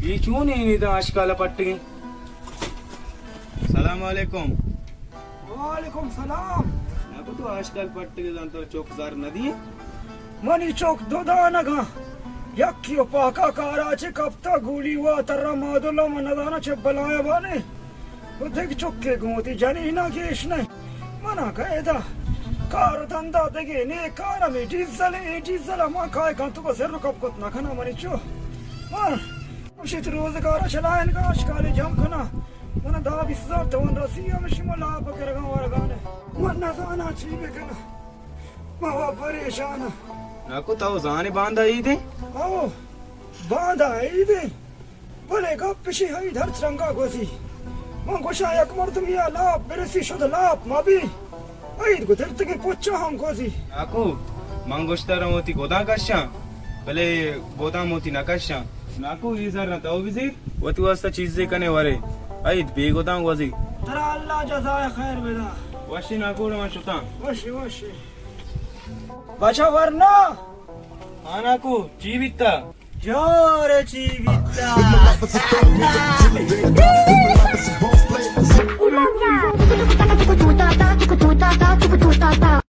اے چون ایں ادا آشکال ءَ پٹگیں؟ سلام علیکم۔ وعلیکم سلام۔ ناکو تو آشکال پٹگے، زاناں ترا چک زر نہ دیئے؟ منی چک دو دانگاں، یکی و پاکا کارا چہ کپتا، گولی وا ترا مادلا، من نزاناں چہ بلایا بانے۔ و دگہ چکے گوں وتی جنینا گیش نہ۔ منا کہ ادا کار و دندا دگہ نیک کار، ہمے ڈیزل، اے ڈیزل ما کائے کن تو سر و کپ کت نہ کناں منی چو۔ من گوشت روزگار چلائینگا آشکالے جم کناں، من دہ بیست ہزار تومن رسی، ہمشی من لاپ کرگاں ورگانے۔ من نزاناں چی بکناں، من وا پریشاناں۔ ناکو تو زانے باندا عید ایں؟ او، باندا عید ایں۔ بلے گپ اشی، عید ہرچ رنگا گوزی۔ من گوشاں یک مردمیا لاپ برسی، شد لاپ مبی۔ عید گو درتگیں پچا ہم گوزی۔ ناکو، من گوشتہ رواں وتی گداں کشاں، بلے گداں من وتی نہ کشاں۔ ناکو، اے زراں تو بزیر، وتی واسطہ چیزے کنے ورے۔ عید بے گداں گوزی۔ ترا اللہ جزائے خیر بدا۔ وشی ناکو، من شتاں۔ وشی، وشی۔ بچا ورنا۔ ہاں ناکو، چی بیتا؟ جور چی بیتا؟